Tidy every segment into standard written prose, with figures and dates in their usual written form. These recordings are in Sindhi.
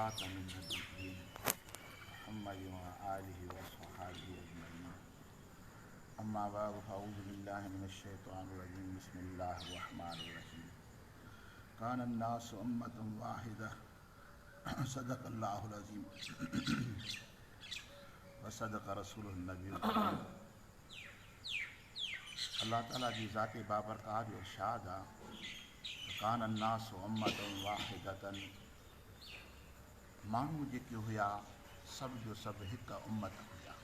وخاتم النبيين محمد وآله وصحبه أجمعين. أما بعد، فأعوذ بالله من الشيطان الرجيم. بسم الله الرحمن الرحيم. كان الناس أمة واحدة. صدق الله العظيم وصدق رسوله النبي الڪريم. الله تعالي جي ذات بابرڪات جو ارشاد آ ته ڪان الناس امة واحدة، ماڻهو جيڪي هيا سڀ جو سڀ هڪ امت هيا.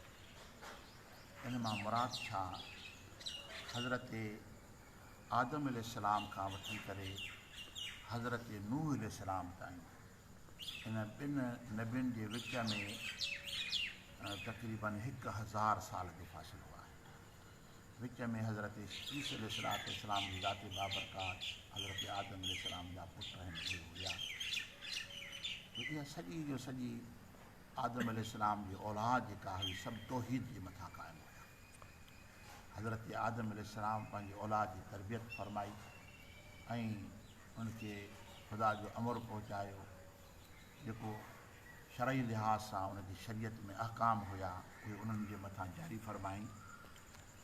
ان مان مراد ڇا؟ حضرت آدم عليه السلام کان وٺي ڪري حضرت نوح عليه السلام تائين ان ٻن نبين جي وچ ۾ تقريباً 1000 سال جو فاصلو آهي. وچ ۾ حضرت عيسي عليه الصلوة والسلام جي ذات بابرڪات حضرت آدم عليه السلام جا پٽ آهن، اهي هيا. ته اها سڄي جو سڄي آدم عليه السلام جي اولاد جيڪا هئي سڀ توحيد جي مٿان قائم هيا. حضرت آدم عليه السلام پنهنجي اولاد جي تربيت فرمائي ۽ ان کي خدا جو امر پهچايو، جيڪو شرعي لحاظ سان ان جي شريعت ۾ احڪام هيا اهي انهن جي مٿان جاري فرمائين.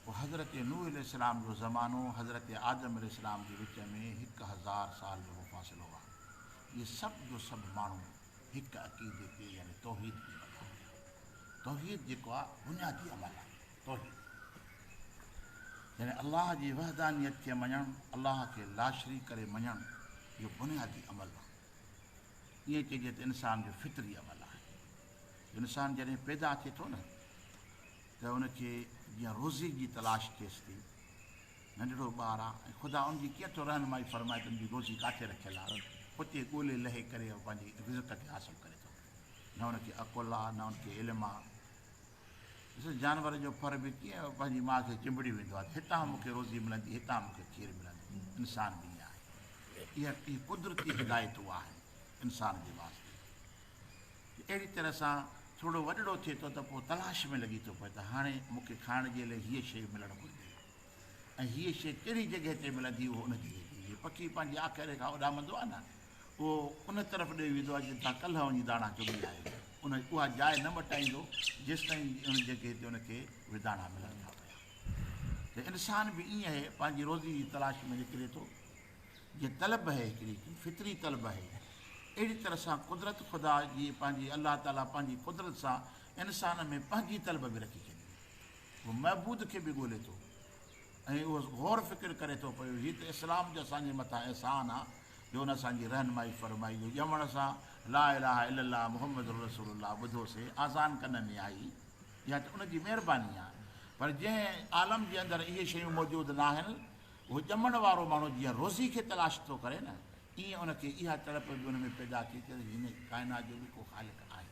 پوء حضرت نوح عليه السلام جو زمانو حضرت آدم عليه السلام جي وچ ۾ 1000 سال جو مفاصلو آهي. اهي سڀ جو سڀ ماڻهو هڪ عقيدي تي يعني توحيد جي مٿان هيا. توحيد جيڪو آهي بنيادي عمل آهي. توحيد يعني الله جي وحدانيت کي مڃڻ، الله کي لاشريڪ ڪري مڃڻ، اهو بنيادي عمل آهي. ائين چئجي ته انسان جو فطري عمل آهي. انسان جڏهن پيدا ٿئي ٿو نه ته ان کي جيئن روزي جي تلاش ٿئيس ٿي، ننڍڙو ٻار آهي ۽ خدا ان جي ڪيئن ٿو رهنمائي فرمائي ته ان جي روزي ڪاٿي رکيل آهي، اتي ڳولي لهي ڪري هو پنهنجي رزق کي حاصل ڪري ٿو. نه ان کي عقل آهي نه ان کي علم آهي. ڏسو جانور جو ڦر به ڪيئن پنهنجي ماء کي چنبڙي ويندو آهي ته هتان مون کي روزي ملندي، هتان مون کي کير ملندو. انسان به ائين آهي. اها اهي قدرتي هدايتون آهن انسان جي واسطي. اهڙي طرح سان ٿورو وڏڙو ٿئي ٿو ته پوء تلاش ۾ لڳي ٿو پئي ته هاڻي مون کي کائڻ جي لاء هيء شيء ملڻ گهرجي ۽ هيء شيء ڪهڙي جڳهه تي ملندي، اهو ان جڳهه تي. جيئن پکي پنهنجي آکيري کان اڏامندو آهي نه، اهو ان طرف ڏي ويندو آهي جتان ڪلهه وڃي داڻا چڳي آيو. ان اها جاء نه مٽائيندو جيستائين ان جڳهه تي ان کي اهي داڻا ملن ٿا پيا. ته انسان به ائين آهي، پنهنجي روزي جي تلاش ۾ نڪري ٿو. جيئن طلب آهي هڪڙي فطري طلب آهي، اهڙي طرح سان قدرت خدا جي پنهنجي الله تعاليٰ پنهنجي قدرت سان انسان ۾ پنهنجي طلب به رکي ڇڏي. هو معبود کي به ڳولي ٿو ۽ اهو غور فڪر ڪري ٿو پيو. هي ته اسلام جو اسان جي مٿان احسان آ جو ان اسان جي رهنمائي فرمائي، جو ڄمڻ سان لا اله الا الله محمد رسول الله ٻڌوسي، آذان ڪن ۾ آئي، اها ته ان جي مهرباني آ. پر جنهن عالم جي اندر اهي شيون موجود ناهن، اهو ڄمڻ وارو ماڻهو جيئن روزي کي تلاش ٿو ڪري نه، ائين ان کي اها تڙپ به ان ۾ پيدا ٿئي ٿي ته هن ڪائنات جو به ڪو خالق آهي.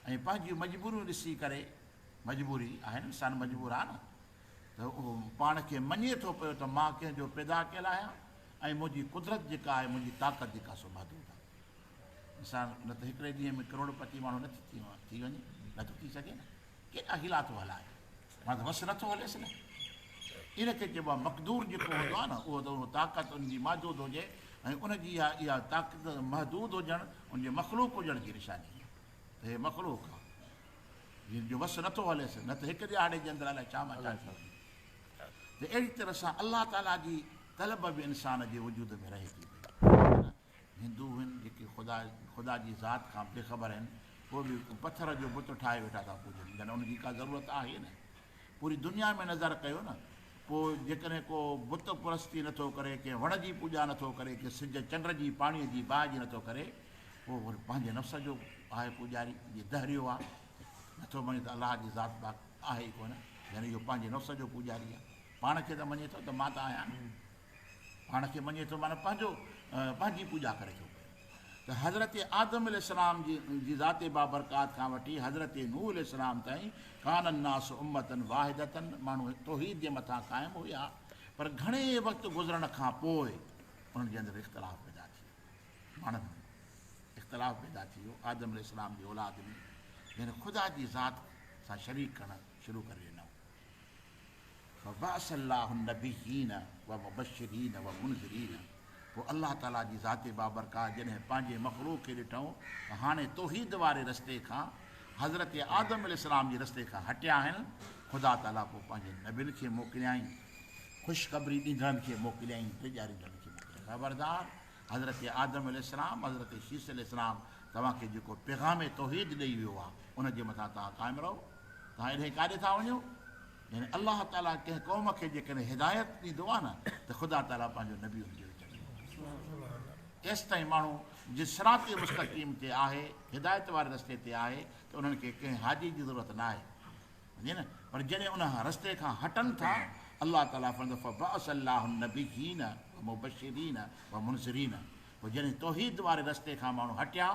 ۽ پنهنجيون مجبوريون ڏسي ڪري، مجبوري آهي نه، انسان مجبور آهي نه، ته اهو پاڻ کي مڃي ٿو پيو ته مان ڪنهن جو پيدا ڪيل آهيان ۽ منهنجي قدرت جيڪا آهي، منهنجي طاقت جيڪا سو محدود آهي. انسان نه ته هڪڙي ڏينهن ۾ ڪروڙ پتي ماڻهو نه ٿي وڃي، نه ٿو ٿي سگهي نه، ڪيڏا حيلا ٿو هلائي، مان ته وس نه ٿو هليس نه. ان کي چئبو آهي مقدور جيڪو هوندو آهي نه، اهو ته اهو طاقت ان جي محدود هجي ۽ ان جي اها اها طاقت محدود هجڻ ان جي مخلوق هجڻ جي نشاني آهي ته هي مخلوق آهي جنهن جو وس نه ٿو هليس، نه ته هڪ ڏهاڙي جي اندر الائي ڇا مان ڇا ٿي وڃي. ته اهڙي طرح سان الله تعاليٰ جي طلب به انسان جي وجود ۾ رهي ٿي پئي. هندو هن جيڪي خدا خدا جي ذات کان بي خبر آهن، اهي به پٿر جو بت ٺاهي ويٺا ٿا پوڄن، ڄڻ ان جي ڪا ضرورت آهي نه. پوري دنيا ۾ نظر ڪيو نه، پوء جيڪڏهن ڪو بت پرستي نه ٿو ڪري، ڪنهن وڻ جي پوڄا نه ٿو ڪري، ڪنهن سج چنڊ جي پاڻيء جي باهه جي نه ٿو ڪري، پوء وري پنهنجي نفس جو آهي پوڄاري، جيئن دهريو آهي، نه ٿو مڃي ته الله جي ذات پاڪ آهي ئي ڪونه، يعني اهو پنهنجي نفس جو پوڄاري آهي، پاڻ کي ته مڃي ٿو ته مان ته آهيان نه. پاڻ کي مڃي ٿو معنيٰ پنهنجو پنهنجي پوڄا ڪري ٿو پيو. ته حضرت آدم عليه السلام جي ذات بابرڪات کان وٺي حضرت نوح عليه السلام تائين ڪان الناس امة واحدة، ماڻهو توحيد جي مٿان قائم هيا، پر گهڻي وقت گذرڻ کان پوء انهن جي اندر اختلاف پيدا ٿي ويو، ماڻهن ۾ اختلاف پيدا ٿي ويو آدم عليه السلام جي اولاد ۾ يعني خدا جي ذات سان شريڪ ڪرڻ شروع ڪري ڏنائون. فبعث الله النبيين ومبشرين ومنذرين، پوء الله تعاليٰ جي ذات بابرڪات جڏهن پنهنجي مخلوق کي ڏٺائون ته هاڻي توحيد واري رستي کان حضرت آدم عليه السلام جي رستي کان هٽيا آهن، خدا تعاليٰ پوء پنهنجي نبين کي موڪليائين، خوشخبري ڏيندڙن کي موڪليائين، ڊيڄاريندڙن کي موڪليائين. خبردار! حضرت آدم عليه السلام، حضرت شيث عليه السلام توهان کي جيڪو پيغام توحيد ڏئي ويو آهي، ان جي مٿان توهان قائم رهو. توهان ايڏانهن ڪاڏي ٿا وڃو؟ يعني الله تعاليٰ ڪنهن قوم کي جيڪڏهن هدايت ڏيندو آهي نه ته خدا تعاليٰ پنهنجو نبي ان جي وچ ۾ موڪليندو آهي. ايستائين ماڻهو جي صراط مستقيم تي آهي، هدايت واري رستي تي آهي ته انهن کي ڪنهن هادي جي ضرورت نه آهي. سمجهي نه؟ پر جڏهن ان رستي کان هٽن ٿا، الله تعاليٰ فرمائي ٿو فبعث الله النبيين ومبشرين ومنذرين پوء جڏهن توحيد واري رستي کان ماڻهو هٽيا،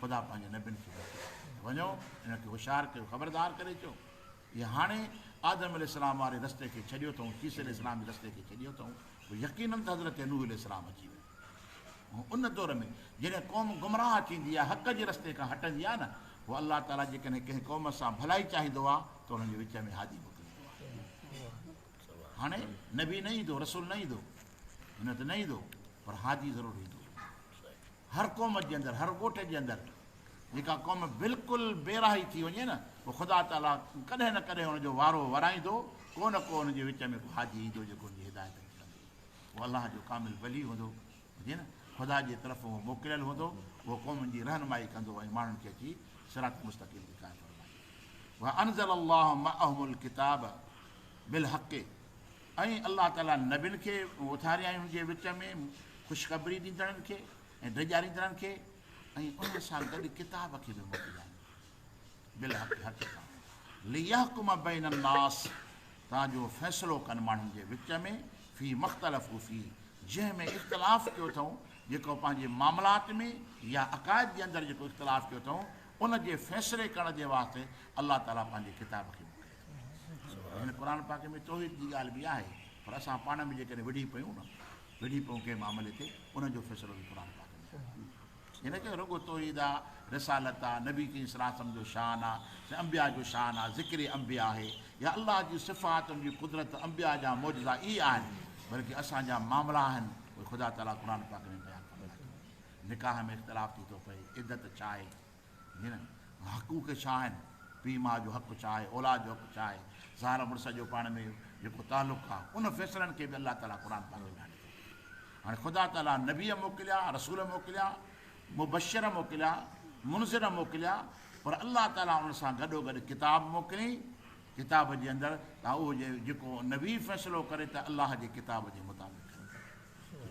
خدا پنهنجي نبين کي موڪليو ته وڃو انهن کي هوشيار ڪيو، خبردار ڪري چئو. اهي هاڻي آدم عليه السلام واري رستي کي ڇڏيو اٿئون، شيث عليه السلام جي رستي کي ڇڏيو اٿئون، پوء يقيناً ته حضرت نوح عليه السلام اچي ويو. ان دور ۾ جڏهن قوم گمراهه ٿيندي آهي، حق جي رستي کان هٽندي آهي نه، پوء الله تعاليٰ جيڪڏهن ڪنهن قوم سان ڀلائي چاهيندو آهي ته انهن جي وچ ۾ هادي موڪليندو آهي. هاڻي نبي نه ايندو، رسول نه ايندو، هن وٽ نه ايندو، پر هادي ضرور ايندو. هر قوم جي اندر، هر ڳوٺ جي اندر جيڪا قوم بلڪل بي راهي ٿي وڃي نه، پوء خدا تعاليٰ ڪڏهن نه ڪڏهن ان جو وارو ورائيندو، ڪو نه ڪو ان جي وچ ۾ ڪو هادي ايندو جيڪو ان جي هدايت کي ڪندو. اهو الله جو ڪامل ولي هوندو، جي نه خدا جي طرفون اهو موڪليل هوندو، اهو قومن جي رهنمائي ڪندو ۽ ماڻهن کي اچي صراط مستقيم تي قائم فرمائيندو. وانزل الله معهم الڪتاب بالحق ۽ الله تعاليٰ نبين کي اٿاريائين ان جي وچ ۾ خوشخبري ڏيندڙن کي ۽ ڊيڄاريندڙن کي ۽ انهن سان گڏ ڪتاب کي به موڪليائين بالحق حق سان ليحڪم بين الناس تان جو فيصلو ڪن ماڻهن جي وچ ۾ في ما اختلفوا فيه جنهن ۾ اختلاف ڪيو اٿئون جيڪو پنهنجي معاملات ۾ يا عقائد جي اندر جيڪو اختلاف ڪيو اٿئون ان جي فيصلي ڪرڻ جي واسطي الله تعالي پنهنجي ڪتاب کي موڪليو اٿئون. هن قرآن پاڪ ۾ توحيد جي ڳالهه به آهي پر اسان پاڻ ۾ جيڪڏهن وڙهي پيون نه وڙهي پئون ڪنهن معاملي تي ان جو فيصلو به قرآن پاڪ ۾ آهي. هن چيو رڳو توحيد آ، رسالت آ، نبي ڪريم صلي الله عليه وسلم جو شان آ، انبياء جو شان آ، ذڪر انبياء آهي يا الله جي صفات ان جي قدرت انبياء جا معجزا اهي آهن بلڪه اسان جا معاملا آهن اهي خدا تعاليٰ قرآن پاڪ ۾ بيان فرمائي ٿو. نڪاح ۾ اختلاف ٿي ٿو پئي، عدت ڇا آهي، جي نه حقوق ڇا آهن، پيء ماء جو حق ڇا آهي، اولاد جو حق ڇا آهي، زال مڙس جو پاڻ ۾ جيڪو تعلق آ ان فيصلن کي به الله تعاليٰ قرآن پاڪ ۾ آڻي ٿو. هاڻي خدا تعاليٰ نبي موڪليا، رسول موڪليا، مبشر موڪليا، منذر موڪليا، پر الله تعاليٰ انهن سان گڏوگڏ ڪتاب موڪليائين، ڪتاب جي اندر ته اهو جيڪو نبي فيصلو ڪري ته الله جي ڪتاب جي مطابق ڪري.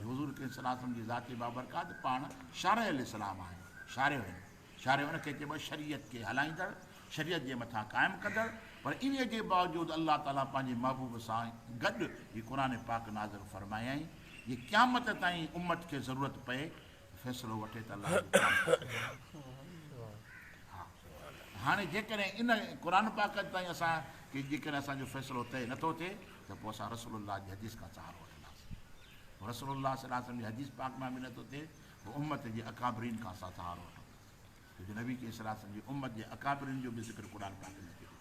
حضور ڪريم صلي الله عليه وسلم جي ذات بابرڪات پاڻ شارع الاسلام آهن، شارع آهن. شارع ان کي چئبو آهي شريعت کي هلائيندڙ، شريعت جي مٿان قائم ڪندڙ، پر انهيء جي باوجود الله تعاليٰ پنهنجي محبوب سان گڏ هي قرآن پاڪ نازل فرمايائين، جي قيامت تائين امت کي ضرورت پئي ته فيصلو وٺي ته الله جو قرآن پاڪ ها هاڻي جيڪڏهن ان قرآن پاڪ تائين اسان کي جيڪڏهن اسان جو فيصلو طئي نٿو ٿئي ته پوء اسان رسول الله جي حديث کان سهارو وٺنداسين. پوء رسول الله صلي الله عليه وسلم جي حديث پاڪ مان به نٿو ٿئي پوء امت جي اڪابرين کان اسان سهارو وٺنداسين. ڇو جو نبي ڪريم صلي الله عليه وسلم جي امت جي اڪابرين جو به ذڪر قرآن پاڪ ۾ اچي ٿو.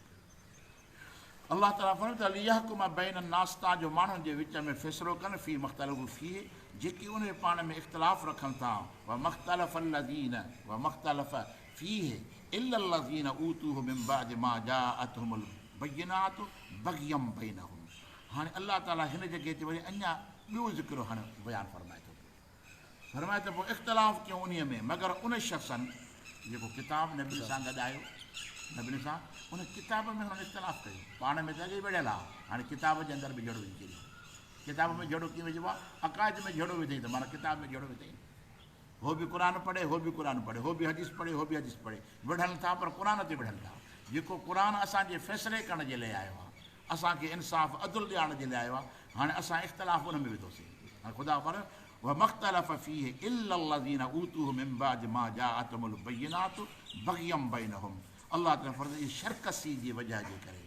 الله تعاليٰ فرمائي ٿو ليحڪم بين الناس تان جو ماڻهن جي وچ ۾ فيصلو ڪن في ما اختلفوا فيه جيڪي ان ۾ پاڻ ۾ اختلاف رکن ٿا وما اختلف الذين وما اختلف فيه الا الذين اوتوه من بعد ما جاءتهم البينات بغيا بينهم هاڻي الله تعاليٰ هن جڳهه تي وري اڃا ٻيو ذڪر هاڻي بيان فرمائي ٿو. فرمايو ته پوء اختلاف ڪيو انهيء ۾ مگر ان شخصن جيڪو ڪتاب نبين سان گڏ آيو، نبين سان، ان ڪتاب ۾ هنن اختلاف ڪيو، پاڻ ۾ ته اڳي ئي وڙهيل ها، هاڻي ڪتاب جي اندر به جهيڙو وجهي ڇڏيو. ڪتاب ۾ جهيڙو ڪيئن وجهبو آهي؟ عقائد ۾ جهيڙو وڌئين ته معنيٰ ڪتاب ۾ جهيڙو وڌئين. هو به قرآن پڙهي، هو به قرآن پڙهي، هو به حديث پڙهي، هو به حديث پڙهي. وڙهن ٿا پر قرآن تي وڙهن ٿا. جيڪو قرآن اسان جي فيصلي ڪرڻ جي لئه آيو آهي. اسان کي انصاف عدل ڏيارڻ جي لاء آيو آهي، هاڻي اسان اختلاف ان ۾ وڌوسين. هاڻي خدا فرمائي وما اختلف فيه الا الذين اوتوه من بعد ما جاءتهم البينات بغيا بينهم الله تعالي فرمائي اهي شرڪسي جي وجهه جي ڪري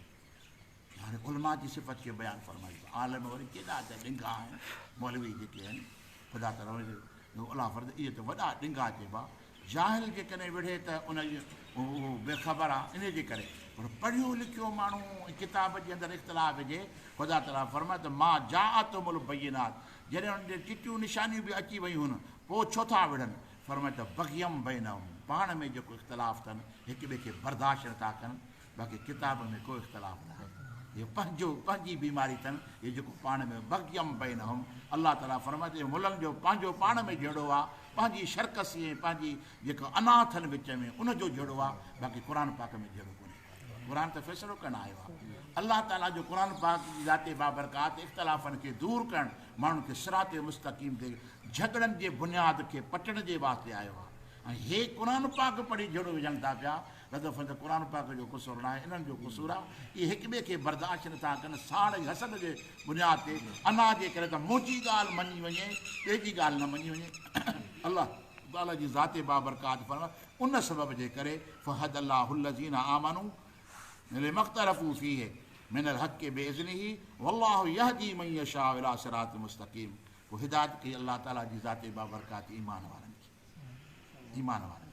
هاڻي علماء جي صفت کي بيان فرمائي ٿو عالم وري ڪيڏا ته ڏنگا آهن مولوي جيڪي آهن خدا تعالي الله فرمائي اهي ته وڏا ڏنگا چئبا جاهل جيڪڏهن وڙهي ته ان اهو بي خبر آ انهي جي ڪري پر پڙهيو لکيو ماڻهو ۽ ڪتاب جي اندر اختلاف هجي خدا تعالي فرمائي ته ما جاءتهم البينات جڏهن انهن ڏي چٽيون نشانيون به اچي ويون هن، پوء ڇو ٿا وڙهن؟ فرمايو ته بغيا بينهم، پاڻ ۾ جيڪو اختلاف اٿن، هڪ ٻئي کي برداشت نٿا ڪن، باقي ڪتاب ۾ ڪو اختلاف ناهي. اهو پنهنجو پنهنجي بيماري اٿن، اهو جيڪو پاڻ ۾ بغيا بينهم، الله تعاليٰ فرمائي ٿو اهو ملن جو پنهنجو پاڻ ۾ جهيڙو آهي، پنهنجي شرڪسي ۽ پنهنجي جيڪو انا اٿن وچ ۾ ان جو جهيڙو آهي، باقي قرآن پاڪ ۾ جهيڙو ڪونهي. قرآن ته فيصلو ڪرڻ آيو آهي. الله تعاليٰ جو قرآن پاڪ جي ذات بابرڪات اختلافن کي دور ڪرڻ، ماڻهن کي صراط مستقيم تي جهڳڙن جي بنياد کي پٽڻ جي واسطي آيو آهي ۽ هي قرآن پاڪ پڙهي جهيڙو وجهن ٿا پيا. رضا فرمائي ٿو قرآن پاڪ جو قصور ناهي انهن جو قصور آهي. اهي هڪ ٻئي کي برداشت نٿا ڪن، ساڙ ۽ حسد جي بنياد تي انا جي ڪري ته منهنجي ڳالهه مڃي وڃي ٻئي جي ڳالهه نه مڃي وڃي. الله تعاليٰ جي ذات بابرڪات فرمائي ان سبب جي ڪري فهدي الله الذين آمنوا لما اختلفوا فيه من الحق باذنه والله يهدي من يشاء الى صراط مستقيم پوء هدايت ڪئي الله تعالي جي ذات بابرڪات ايمان وارن کي ايمان وارن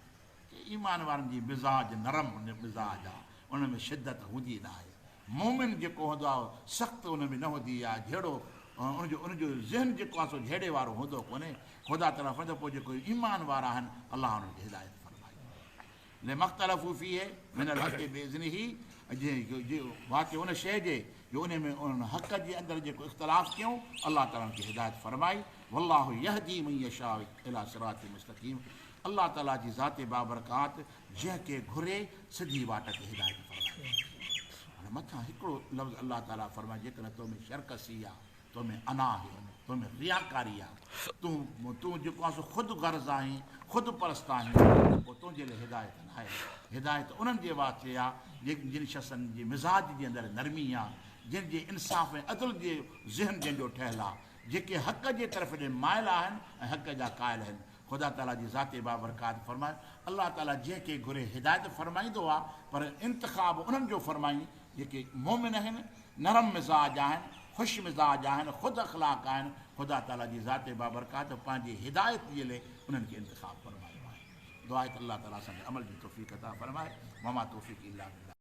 کي ايمان وارن جي مزاج نرم مزاج آ ان ۾ شدت هوندي نه آهي مومن جيڪو هوندو آ سخت ان ۾ نه هوندي آ جهيڙو ان جو ان جو ذهن جيڪو آ سو جهيڙي وارو هوندو ڪونهي خدا تعالي فرمائي ٿو پوء جيڪو ايمان وارا آهن الله انهن کي هدايت فرمائي لما اختلفوا فيه من الحق باذنه واقع ان شيء جي جو ان ۾ ان حق جي اندر جيڪو اختلاف ڪيون الله تعالي انهن کي هدايت فرمائي والله يهدي من يشاء الى صراط مستقيم الله تعالي جي ذات بابرڪات جنهن کي گهري سڌي واٽ تي هدايت فرمائي. هاڻي مٿان هڪڙو لفظ الله تعاليٰ فرمائي جيڪڏهن تو ۾ شرڪسي آ، تو ۾ انا آهي، تو ۾ رياڪاري آ، تون تون جيڪو آهين سو خود غرض آهين، خود پرست آهين، پوء تنهنجي لاء هدايت ناهي. هدايت انهن جي واسطي آ جن شخصن جي مزاج جي اندر نرمي آ، جن جي انصاف ۽ عدل جي ذهن جن جو ٺهيل آ، جيڪي حق جي طرف ڏي مائل آهن ۽ حق جا قائل آهن. خدا تعاليٰ جي ذات بابرڪات فرمايو، الله تعاليٰ جنهن کي گهري هدايت فرمائيندو آهي پر انتخاب انهن جو فرمائين جيڪي مؤمن آهن، نرم مزاج آهن، خوش مزاج آهن، خود اخلاق آهن، خدا تعاليٰ جي ذات بابرڪات پنهنجي هدايت جي لئي انهن کي انتخاب فرمايو آهي. دعا آهي ته الله تعاليٰ اسان کي عمل جي توفيق عطا فرمائي. وما توفيقي الا بالله.